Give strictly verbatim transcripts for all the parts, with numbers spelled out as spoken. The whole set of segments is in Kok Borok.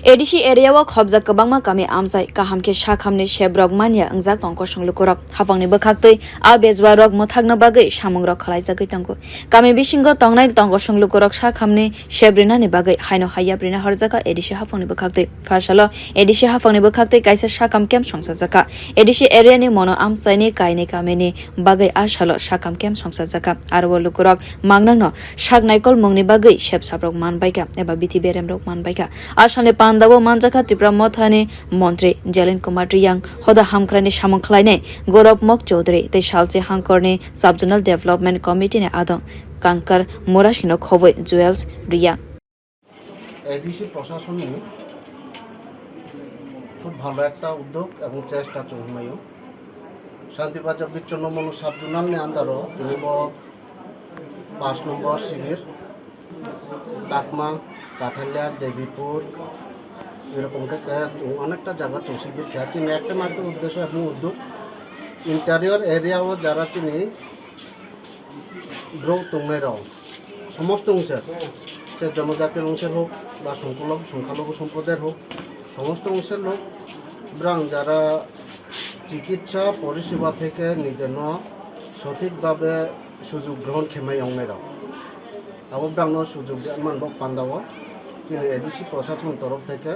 A D C area o khobjak kwbangma kami amchai kaham khe sakhamni sebrok manya wngjak tong kosong lukurok. Haphangni bwkhaktwi a bejua rok mwthakna bagwi samungrok khwlaijagwi tongo. Kami bisingo tongnai tong kosong lukurok sakhamni sebrinani bagwi haino hayap rina horjaka A D C haphangni bwkhaktwi. Phasalo A D C haphangni bwkhaktwi kaisa sakham camp songchajakha. A D C area ni mono amchaini kainwi kamini bagwi a salo sakham camp songchajakha. Aro o lukurok mangnangno sak naikolmungni bagwi sep saprok manbaikha eba bithi beremrok manbaikha. A salni pandao manjakha Tipra Mothani Montri Jalen Kumar Riyang, hoda hamkraini samung khlainai Gaurav Mok Chaudhary tei Salchi Hangkorni Sub-Zonal Development Committee ni adong Kankar Murasino khobwi Jewels Riyang. ADC প্রশাসননি খুব ভালো একটা উদ্যোগ এবং চেষ্টা চলমাইও। শান্তিবাজার বিচ্ছন্নমূলক সাব জোনালনি আন্ডারও তিনিব পাঁচ নম্বর শিবির, কাকমা, কাঠালিয়া, দেবীপুর, এরকম কে-, কে-, অনেকটা জায়গা চলছে শিবির খেয়া। তিনি একটা মাত্র উদ্দেশ্য এবং উদ্যোগ, ইন্টেরিয়র এরিয়াও যারা তিনি ব্রো টংনাইরাও সমস্ত অংশের, সে জনজাতির অংশের হোক বা সংখ্যালঘু, সংখ্যালঘু সম্প্রদায়ের হোক, সমস্ত অংশের লোক ব্রাং যারা চিকিৎসা পরিষেবা থেকে নিজের ন সঠিকভাবে সুযোগ গ্রহণ খেমাই অংনাইরাও। Abo brangno sujuk de manbo pandao, chini A D C প্রশাসন তরফ থেকে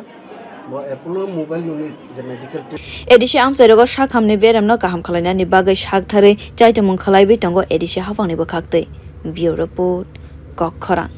bo Apollo Mobile Unit je medical team. A D C amchairogo sakhamni beremno kaham khwlainani bagwi saktharwi chaitomung khwlaiwi tongo A D C haphangni bwkhaktwi. Bureau Report, Kokkhorang.